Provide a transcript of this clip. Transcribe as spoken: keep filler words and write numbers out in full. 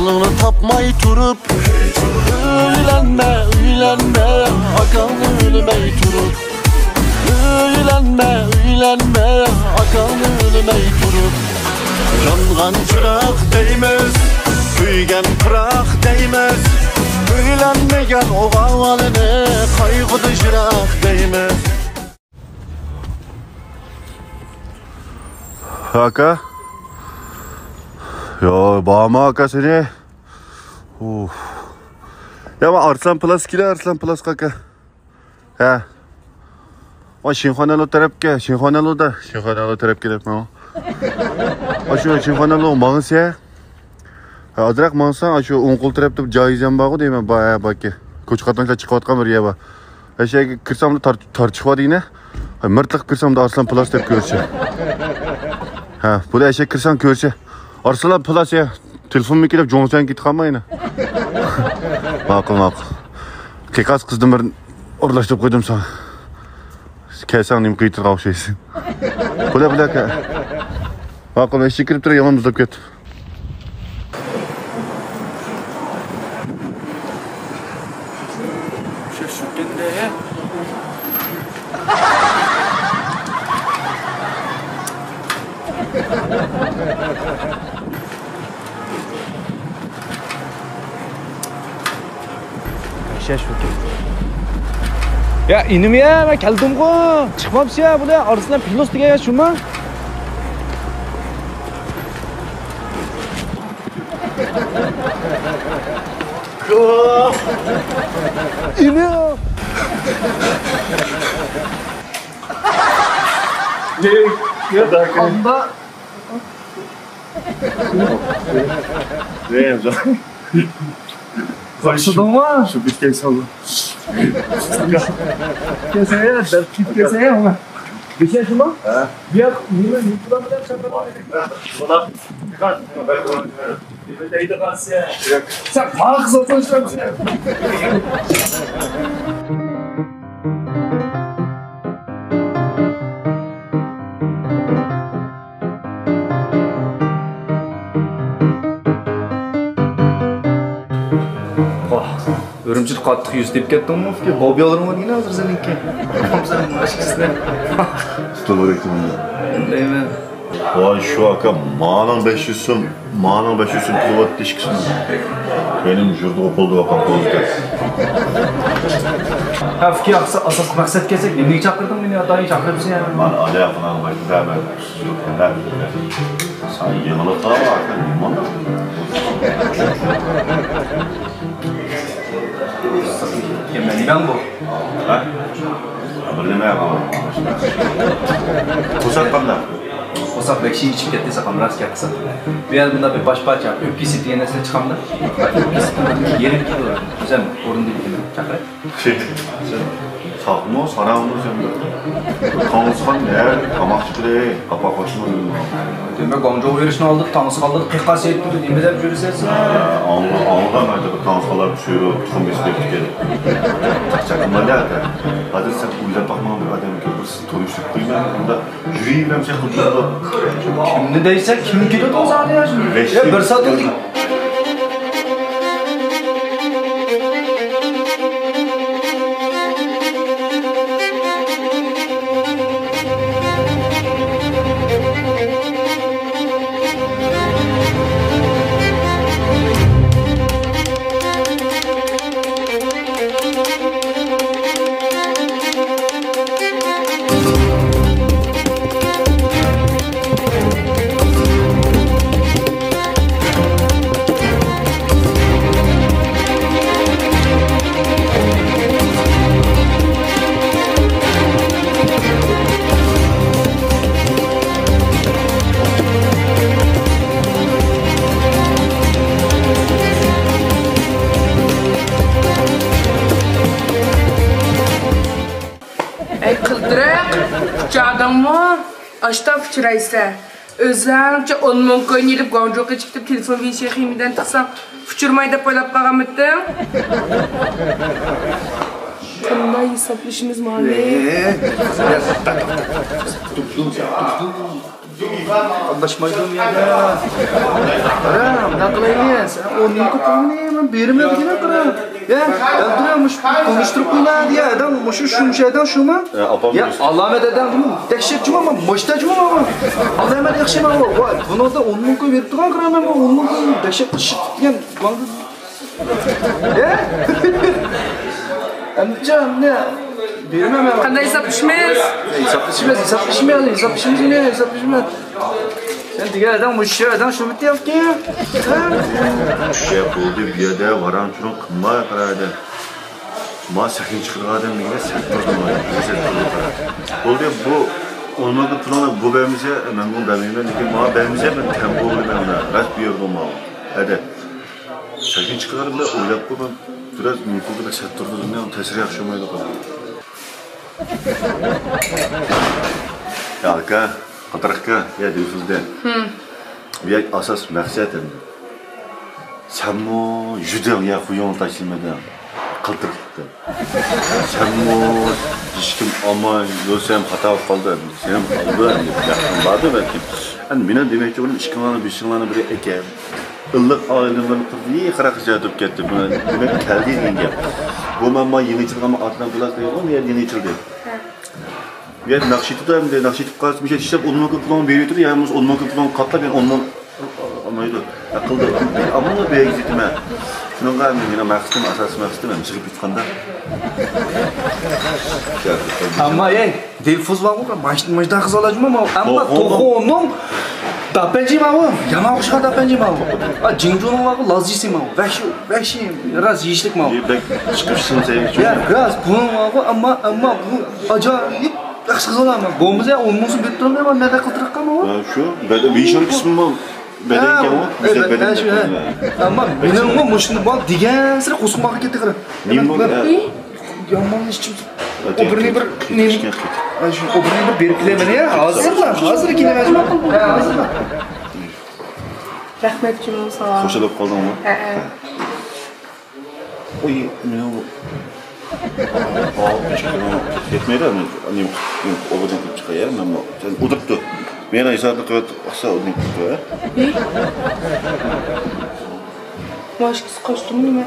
تاپماي تۇرۇپ، ئۆيلەنمە، ئۆيلەنمە، ئاكاڭنى ئۆيلىمەي تۇرۇپ. ئۆيلەنمە، ئۆيلەنمە، ئاكاڭنى ئۆيلىمەي تۇرۇپ. يانغان چىراغ دەيمىز، كۆيگەن پىراق دەيمىز. ئۆيلەنمىگەن ئوغۇل بالىنى قايغۇدا يىراق دەيمىز. ئاكا. يو، بارمۇ ئاكا سېنى؟ ئۇف. يا، مانا ئارسلان پلاس كېلە، ئارسلان پلاسقا ئاكا. ھە. ۋاي، شىنخۇانەلو تەرەپكە، شىنخۇانەلودا، شىنخۇانەلو تەرەپكە دەپمەن. ئاشۇ شىنخۇانەلو ماڭسا. ھە، ئازراق ماڭساڭ، ئاشۇ ئوڭ قول تەرەپتە بىر جايىزەن بارغۇ دەيمەن، بار، ھە، باركى. كوچا قاتناشلار چىقىۋاتقان بىر يەر بار. ئەشەگە كىرسەم تار-، تارتىشىۋاتىدىنا. ھە، مىرتلىق كىرسەم ئارسلان پلاس دەپ كۆرسە. ھە، بۇدا ئەشەگە كىرسەم كۆرسە. ئارسلان پلاس يا. تېلېفونمۇ كېلىپ جوڭسەن كېتىپ قالماينا. ماقۇل، ماقۇل. قىيقاس قىزدىن بىر ئورۇنلاشتۇرۇپ قويدۇم ساڭا. كەلسەڭ نېمە قىلىۋېتىدىغان ئوخشايسەن. بۇلا، بۇلا، ئاكا. ماقۇل، مەن ئىچىگە كىرىپ تۇراي، يامان مۇزلاپ كەتتىم. يا ئىنىم يا، مەن كەلدىمغۇ. چىقمامسىز يا، بۇلار ئارىسىدىن پىلوس دېگەن يا شۇما؟ ئىنىم. ھەي، يا، ئاندا. ياخشىدىڭمۇ؟ شۇ بىتكەن سالدى. كەلسەڭ يا، دەل كېلىپ كەلسەڭ يا، ئاڭا. بىشەشىما؟ ھە؟ بۇ ياق نېمە، يۇقىدان بىلەن چاقىرىۋاتىدۇ. بۇلار. سەن قاقىز ئولتۇرۇشلامسەن؟ ۋاھ، ئۈرۈمچىدە قاتتىق يۈز تېپىپ كەتتىڭمۇ؟ بوبيالىرىڭ دېگىنە ھازىر سېنىڭكى. سەن ماشىنىسىنى. ستولارەك تۇرۇڭ. دەيمەن. ۋاي شۇ ئاكا، مانىڭ بەش يۈز سوم، مانىڭ بەش يۈز سوم قىلىۋاتتى ئىككىسىنى. مېنىڭ يۇرتىغا قول دەۋاتقان قولىدا. ھە، ئۇكا، ئاساسلىق مەقسەتكە كەلسەك، نېمىگە چاقىردىڭ مېنى؟ ئاتايىن چاقىرىپسەن يا. مانا ئاجا قىلغان باشتا بەرمەن. سەن يېڭىلىق قىلغان ئاكا، نېمە؟ مەن نېمەڭ بۇ؟ ھە؟ بىر نېمە قىلغان. پۇرسەت قانداق؟ قورساق بەك شېشىپ كەتتى، ساقام راست گەپ قىلسا. بۇ يەردە مۇنداق بىر باش پارچە، ئۆپكە سېتى دېگەن نەرسىلەر چىقامدا؟ ئۆپكە سېتى يېرىم كىلو، ئۆزۈم ئورۇندىن كېلىپ چاقىراي. ساقمۇ، ساراڭمۇ سەن بىر. تاڭسىخان نەدە تاماق چىقىرى، قاپاق ئاچما دېدىم. دېمەك، گۇاڭجۇغا بېرىشنىڭ ئالدىدا تاڭسىخانلىرى قىيقاس يەيدۇ، نېمە دەپ يۈرىسەن سەن؟ ئاڭلا-، ئاڭلىغان ئايدا بىر تاڭسىخانلار چۈشۈرۈپ، تۇخۇم بېسىپ كەتكەن. چاقىرمايلى ئاكا. ھازىر سەن ئويلاپ باقمىغان بىر ئادەمگە بىر تونۇشتۇرۇپ قويىمەن. ئۇندا يۈرىۋېرەمسەن خۇددى بۇ. كىمنى دەيسەن، كىم كېلىدۇ زادى يا؟ يا، بىر سائەتتىن ئەي قىلتىرىق، ئۇچادىڭمۇ؟ ئاشتا ئۇچرايسەن. ئۆزۈڭچە ئون مىڭ كوين ئېلىپ، گۇاڭجۇغا قېچىپ كېتىپ، تېلېفون ۋېيشىن خىمىدىن تىقساڭ، ئۇچۇرماي دەپ ئويلاپ قالغانمىدىڭ؟ قانداق ھېسابلىشىمىز مانى؟ قاتناشمايدۇ ئۇ يەردە. قارا، مۇنداق قىلايلى، سەن ئون مىڭ كوي قىلغىنى مەن بېرىمەن دېگىنە، قارا. يا، ئەلدىرە مۇشۇ تونۇشتۇرۇپ قويلا دېگەن ئادەم مۇشۇ شۇمشەدەن شۇمۇ؟ ئە، ئاپام يا، ئالامەت ئادەم جۇمۇ، دەھشەت جۇمۇ، مۇشتا جۇمۇ. ئالامەت ياخشى ماۋۇ. ۋاي، بۇنىڭدا ئون مىڭ كوي بېرىپ تۇرغان، قارا، مەن بۇ ئون مىڭ كوي دەھشەت قىلىشىپ كەتكەن. ئەمدىچە، ئەمدى بېرىمەن مەن. قانداق ھېسابلىشىمىز؟ ھېسابلىشىمىز، ھېسابلىشىمىز، ھېسابلىشىمىز، مەن ھېسابلىشىمىز. سەن دېگەن ئادەم مۇشۇ ئادەم شۇ بىتى ياكى؟ شۇ بولدى، بۇ يەردە ۋاراڭ-چۇرۇڭ قىلماي قارايدى. ما سەھنە چىقىدىغان ئادەم دېگەندە سەت تۇردى ما، سەت تۇردى قارا. بولدى، بۇ ئون مىڭ پۇلۇڭنى بۇ بەرمىسە، مەن بۇنى بەرمەيمەن، لېكىن ماڭا بەرمىسە، مەن تەمبۇ بولىمەن، راست بۇ يەردە بولماڭ. ھەدە. سەھنە چىقىدىغان ئادەم ئويلاپ قوي، مەن بىراز مۇڭكۇلدا بىر سەت تۇردى، مېنىڭ تەسىرى ياخشى بولمايدۇ قارا. يا ئاكا، قاتراق ئاكا، يا دىلفۇزدە. بۇ يەردە ئاساس مەقسەت ئەمدى. سەنمۇ يۈدۈڭ يا خۇيۇڭنى تاشلىمىدىڭ. قاتراق ئاكا. سەنمۇ ھېچكىم ئالماي يۈرسەم خاتا بولۇپ قالدى ئەمدى. سەنمۇ ئالدى ئەمدى. ياقىڭ باردى بەلكىم. ئەمدى مېنىڭ دېمەكچى بولغىنىم ئىككىڭلارنى، بېشىڭلارنى بىرى ئەكەپ. ئىللىق ئائىلىلەرنى قۇردى، قاراق زادى بولۇپ كەتتى. بۇ دېمەك كەلدى دېگەن گەپ. بۇ مەن ما يېڭى ئېچىلغان ئاتنىڭ بىلاسى دەيدىغۇ، مەن يەنە يېڭى ئېچىلدى. بۇ يەردە ناخشا ئېيتىپتۇ ئەمدى، ناخشا ئېيتىپ قالسا، مۇشۇ ئىشلەپ ئون مىڭ كوي پۇلۇڭنى بېرىۋېتىدۇ، يا بولمىسا ئون مىڭ كوي پۇلۇڭنى قاتلاپ يەنە ئون مىڭ ئالمايدۇ. ئەقىلدە ئامما بەرگۈزىتىمەن. شۇنىڭغا مېنىڭ مەقسىتىم، ئاساسىي مەقسىتىم ھەم چىقىپ ئېيتقاندا. ئەمما، ئەي، دىلفۇز بارغۇ، ماش-، ماشىنا قىزىۋالاجمۇ ماۋۇ. ئەمما توخۇنىڭ داپەنجى ماۋۇ. يامان ئوخشىغان داپەنجى ماۋۇ. ئا، جىڭجۇنىڭ بارغۇ، لازىسى ماۋۇ. ۋەھشىي، ۋەھشىي، راست يېيىشلىك ماۋۇ. يە، بەك چىقىپ سىڭسەيمىز. يا، راست، بۇنىڭ بارغۇ، ئەمما، ئەمما بۇ ئاجايىپ ياخشى قىزىۋالىمەن. بولمىسا، ئون مىڭ سوم بېرىپ تۇرۇڭ دەيمەن، مەن قىلتۇرۇققا ماۋۇ. ھە، شۇ. بەدەن، بېشىنىڭ قىسمىمۇ بەدەنكەنغۇ، ھە، گۈزەل بەدەن، بەدەن شۇ، ھە. ئەمما مېنىڭمۇ مۇشۇنى بار دېگەنسېرى قورسىقىم ئاغرىپ كەتتى، قارا. نېمە بولدى؟ يامان ئىچىم. ئوبرىنى بىر نېمە؟ ئوبرىنى بىر بېرىپ كېلەيمەن يا. ھازىرلا، ھازىر كېلىمەن. ھە، ھازىرلا. رەھمەت جۇمۇ ساڭا. خۇشال بولۇپ قالدىڭمۇ؟ ھە، ھە. ئۇي، مېنىڭ بۇ. يەتمەيدۇ، نېمە، ئوبدان كېلىپ چىقاي، مەن بۇ. سەن ئولتۇرۇپتۇ. مېنىڭ ھېسابنى قىلىۋەت، ئاقسا ئوبدان كېلىپ قوي. ماشكىسى قاچتىمۇ نېمە؟